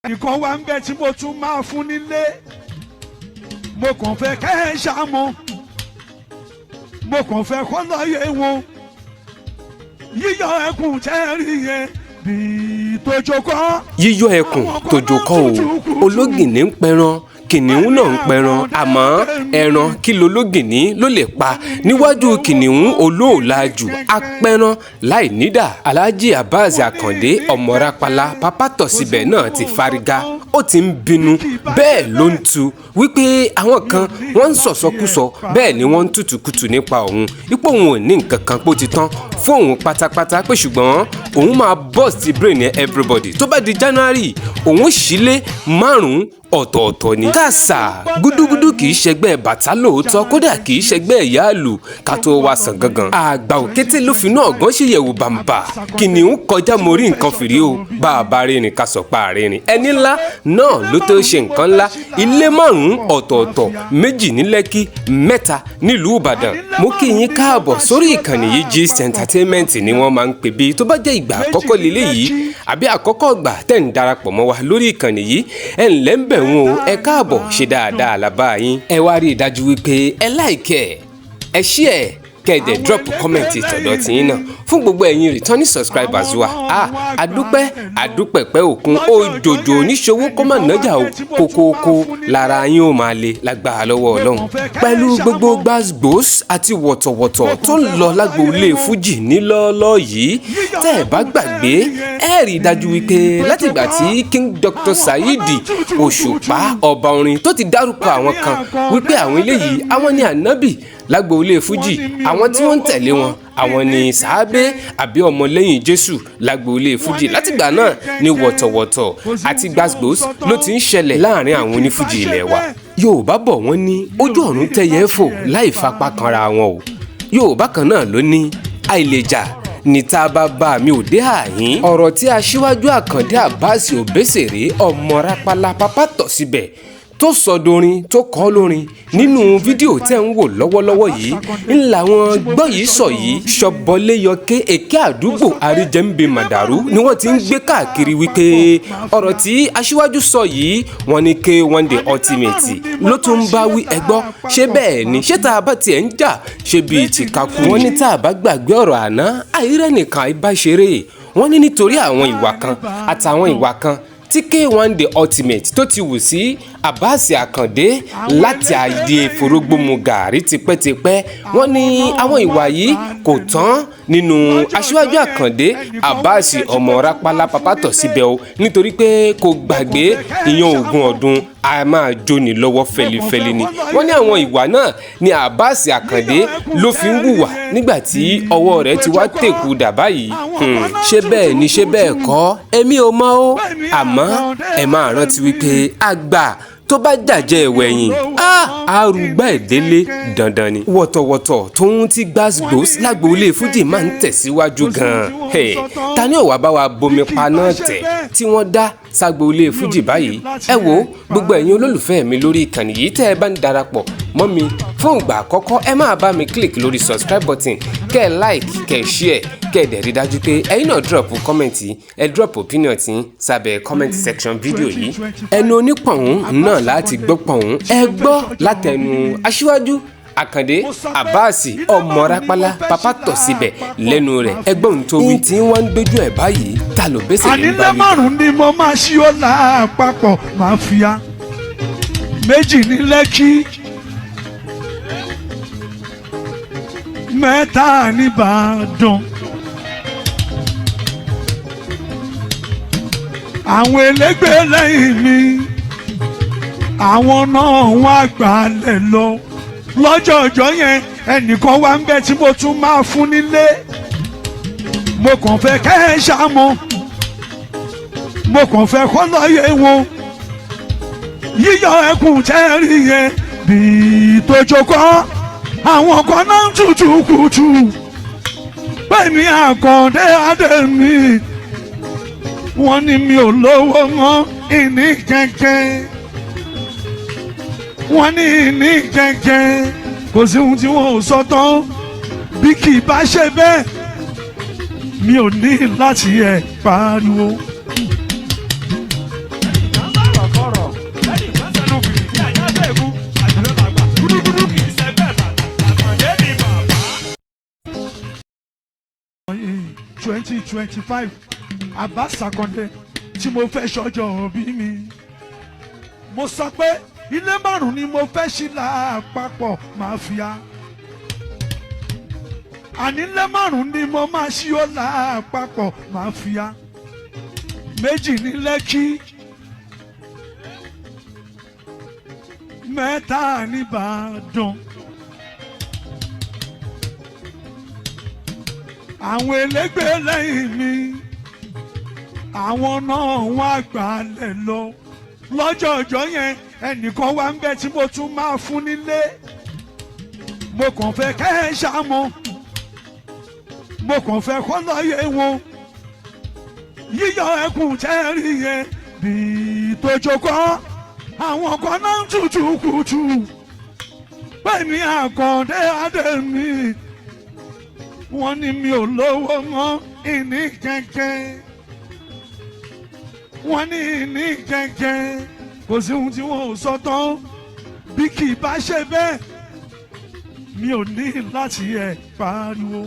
Ẹnìkan wà ń bẹ tí mo tún máa fún nílé. Mo kàn fẹ́ kẹ́ ẹ ṣàmọ́, mo kàn fẹ́ kọ́ lọ́yẹ̀ wọn. Yíyọ ẹkùn tẹ́ rí yẹn bíi tójó kọ́. Yíyọ ẹkùn tòjò kọ́ o. Ológìnní ń pẹran, kìnìún náà ń pẹran, àmọ́ ẹran kí lológìnní ló lè pa níwájú kìnìún olóòlàjù apẹran láì nídà? Alhaji Abbas Akande Ọmọrápálá Papátọ̀síbẹ̀ náà ti fárígá, ó ti ń bínú, bẹ́ẹ̀ ló ń tu wípé àwọn kan wọ́n ń sọ̀sọ́kúsọ, bẹ́ẹ̀ ni wọ́n ń tutùkutù nípa òun, ipò òun ò ní nǹkan kan, pó ti tán fún òun pátápátá, pé ṣùgbọ́n òun máa burst brain everybody tó bá di January, òun sílé márùn-ún ọ̀tọ̀ọ̀tọ̀ ni. Kàṣà gúdúgúdú kì í ṣẹgbẹ́ bàtà lóòótọ́, kódà kì í ṣẹgbẹ́ ìyáàlù ká tó wá sàn gangan. Àgbà òkété ló fi náà gán ṣèyẹ̀wò bàǹbà. Kìnìún kọjá mo rí nǹkan fìrí o. Bá a bá rìnrìn ká sọ pa àrìnrìn, ẹni ńlá náà ló tó ṣe nǹkan ńlá. Ilé márùn-ún ọ̀tọ̀ọ̀tọ̀, 2 ní Lẹ́kí, 3 nílùú Ìbàdàn. Mo kí yín káàbọ̀ sórí ìkànnì yìí. Gist Entertainment ni wọ́n máa ń pè bí. Tó bá jẹ́ ìgbà àkọ́kọ́ lélẹ́yìí àbí àkọ́kọ́ ìgbà tẹ̀ ń darapọ̀ mọ́ wa lórí ìkànnì yìí, ẹ̀ ǹlẹ́ ń bẹ̀ wọ́n o, ẹ káàbọ̀, ṣe dáadáa làbá yín. Ẹ wá rí i dájú wípé ẹ like ẹ, ẹ share, kẹ́ẹ̀dẹ̀ drop comment tọ̀dọ̀ tiyín náà. Fún gbogbo ẹ̀yin returning subscribers wa, a àdúpẹ́, àdúpẹ̀pẹ́ òkun òjòjò oníṣòwò kó má nájà o, kókókó lára yín ó máa le lágbára lọ́wọ́ Ọlọ́run. Pẹ̀lú gbogbo gbàgbós àti wọ̀tọ̀wọ̀tọ̀ tó ń lọ lágboolé fújì nílọ́ọ́lọ́ yìí, tẹ́ ẹ bá gbàgbé, ẹ rí i dájú wípé látìgbà tí King Dr. Saheed Òṣùpá ọba orin tó ti dárúkọ àwọn kan wípé àwọn eléyìí, àwọn ni ànábì lágboolé fújì, àwọn tí wọ́n ń tẹ̀lé wọn, àwọn ni sàábé àbí ọmọlẹ́yìn Jésù lágboolé fújì, látìgbà náà ni wọ̀tọ̀wọ̀tọ̀ àti gbàgbós ló ti ń ṣẹlẹ̀ láàrin àwọn onífújì ilẹ̀ wa. Yorùbá bọ̀, wọ́n ní ojú ọ̀run tẹ̀yẹ fò láì fapá kanra wọn o. Yorùbá kan náà ló ní àìlèjà níta bàbá mi ò dé àyín. Ọ̀rọ̀ tí aṣíwájú Àkàndé Abbas Òbésèré Ọmọrápálá Papátọ̀síbẹ̀ tó sọdorin, tó kọ́ lórin nínú fídíò tẹ́ ń wò lọ́wọ́lọ́wọ́ yìí, ń làwọn gbọ́ yìí sọ yìí ṣọbọléyọké èké àdúgbò àríjẹ́ńbẹ màdàrú ni wọ́n ti ń gbé káàkiri wípé ọ̀rọ̀ tí aṣíwájú sọ yìí, wọ́n ní K1 The Ultimate ló tún ń bá wí. Ẹgbọ́, ṣé bẹ́ẹ̀ ni? Ṣé tá a bá tiẹ̀ ń jà, ṣe bíi ti kakú? Wọ́n ní tá a bá gbàgbé ọ̀rọ̀ àná, àìrẹ́ nìkan àìbáṣeré. Wọ́n ní nítorí àwọn ìwà kan àtàwọn ìwà kan tí K1 The Ultimate tó ti wù sí Abbas Akande láti àyè forógbómu gàrí tipẹ́tipẹ́, wọ́n ní àwọn ìwà yìí kò tán nínú aṣíwájú Àkàndé Abbas Ọmọ Rápálá Papátọ̀síbẹ̀ o, nítorí pé kò gbàgbé ìyan ogún ọdún a máa jóni lọ́wọ́ fẹlifẹli ni. Wọ́n ní àwọn ìwà náà ni Abbas Akande ló fi ń hùwà nígbà tí ọwọ́ rẹ̀ ti wá tẹ̀kù dà báyìí. Ṣé bẹ́ẹ̀ ni, ṣé bẹ́ẹ̀ kọ́, èmi ò mọ̀ o. Àmọ́ ẹ máa rántí wípé àgbà tó bá jàjẹ́ ìwẹ̀yìn, arúgbá ìdílé dandan ni. Wọ̀tọ̀wọ̀tọ̀ tó ń ti gbàgbós lágboolé fújì máa ń tẹ̀síwájú gan-an. Ta ni ó wá bá wa bomi paná tẹ̀ tí wọ́n dá ságboolé fújì báyìí? Ẹ wo gbogbo ẹ̀yin olólùfẹ́ mi lórí ìkànnì yìí, tẹ́ ẹ bá ń darapọ̀ mọ́ mi fún ìgbà àkọ́kọ́, ẹ máa bá mi click lórí subscribe button, kẹ́ ẹ like, kẹ́ ẹ share, kẹ́ ẹ dẹ̀ rí dájú pé ẹ̀yin náà drop comment, ẹ drop opinion tí sábẹ́ comment section fídíò yìí. Ẹnu onípọ̀hún náà láti gbọ́ pọ̀hún. Ẹ gbọ́ látẹnu aṣíwájú Àkàndé Abbas Ọmọ Rápálá Papátọ̀síbẹ̀ lẹ́nu rẹ̀, ẹgbọ́n tó wí tí wọ́n ń dojú ẹ̀ báyìí, ta ló bẹ́sẹ̀ lè Ànílé bá wí. márùn ni mo máa ṣí ó lápapọ̀ máa fi ya 2 ní Lẹ́kí, 3 nìbàdàn. Àwọn elégbé lẹ́yìn mi, àwọn náà wọ́n àgbàlẹ̀ lọ lọ́jọ́ ọjọ́ yẹn. Ẹnìkan wà ń bẹ tí mo tún máa fún nílé. Mo kàn fẹ́ kẹ́ ẹ ṣàmọ́, mo kàn fẹ́ kọ́ lọ́yẹ̀ wọn. Yíyọ ẹkùn tẹ́ rí yẹn bíi tójó kọ́, àwọn kan náà ń tutù kùtù pé ní Àkàndé adé mi. Wọ́n ní mi ò lówó mọ́, ìní kẹ̀kẹ́. Wọ́n ní ìní kẹ̀kẹ́, kò sí ohun tí wọ́n ò sọ tán. Bí kì í bá ṣe bẹ́ẹ̀, mi ò ní láti ẹ̀ pariwo. 2025 Abbas Akande tí mo fẹ́ ṣọjọ́ òbí mi. Mo sọ pé ilé márùn ni mo fẹ́ ṣí lápapọ̀ máa fi á. Àní ilé márùn ni mo máa ṣí ó lápapọ̀ máa fi á. Méjì ní Lẹ́kí, mẹ́ta nìbàdàn. Àwọn elégbé lẹ́yìn mi, àwọn náà wọ́n àgbàlẹ̀ lọ. Lọ́jọ́ ọjọ́ yẹn ẹnìkan wá ń bẹ tí mo tún máa fún nílé. Mo kàn fẹ́ kẹ́ ẹ ṣàmọ́, mo kàn fẹ́ kọ́ lọ́yẹ̀ wọn. Yíyọ ẹkùn tẹ́rì yẹn bíi tójó kọ́, àwọn kan náà ń tutù kùtù. Pẹ̀mí Àkàndé adé mi, wọ́n ní mi ò lówó mọ́ ìní kẹ̀kẹ́. Wọ́n ní ìní kẹ̀kẹ́, kò sí ohun tí wọ́n ò sọ tán. Bí kì í bá ṣe bẹ́ẹ̀, mi ò ní láti ẹ̀ pariwo.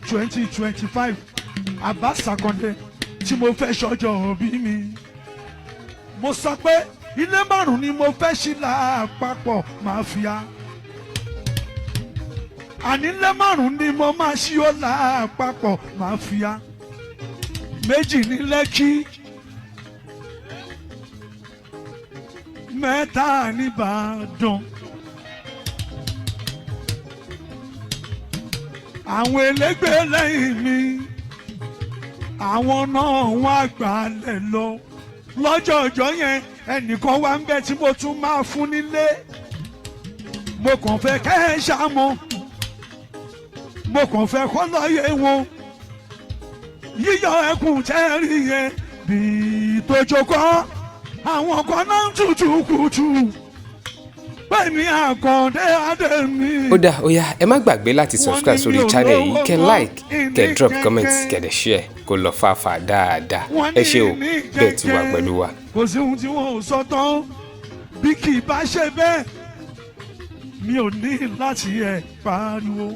2025 Abbas Akande tí mo fẹ́ ṣọjọ́ òbí mi. Mo sọ pé ilé márùn ni mo fẹ́ ṣí lápapọ̀ máa fi á. Àní ilé márùn ni mo máa ṣí ó lápapọ̀ máa fi á. Méjì ní Lẹ́kí, mẹ́ta nìbàdàn. Àwọn elégbé lẹ́yìn mi, àwọn náà wọ́n àgbàlẹ̀ lọ. Lọ́jọ́ ọjọ́ yẹn ẹnìkan wá ń bẹ tí mo tún máa fún nílé. Mo kàn fẹ́ kẹ́ ẹ ṣàmọ́, mo kàn fẹ́ kọ́ lọ́yẹ̀ wọn. Yíyọ ẹkùn tẹ́rì yẹn bíi tójó kọ́, àwọn kan náà ń tutù kùtù. Pẹ̀mí Àkàndé adé mi. Ó dá, ó yá, ẹ má gbàgbé láti subscribe sórí channel yìí, kẹ́ like, kẹ́ drop comment, kẹ́ dẹ̀ share kó lọ fàáfàá dáadáa. Ẹ ṣé o, bẹ́ẹ̀ ti wà pẹ̀lú wa. Kò sí ohun tí wọn ò sọ tán. Bí kì í bá ṣe bẹ́ẹ̀, mi ò ní láti ẹ̀ pariwo.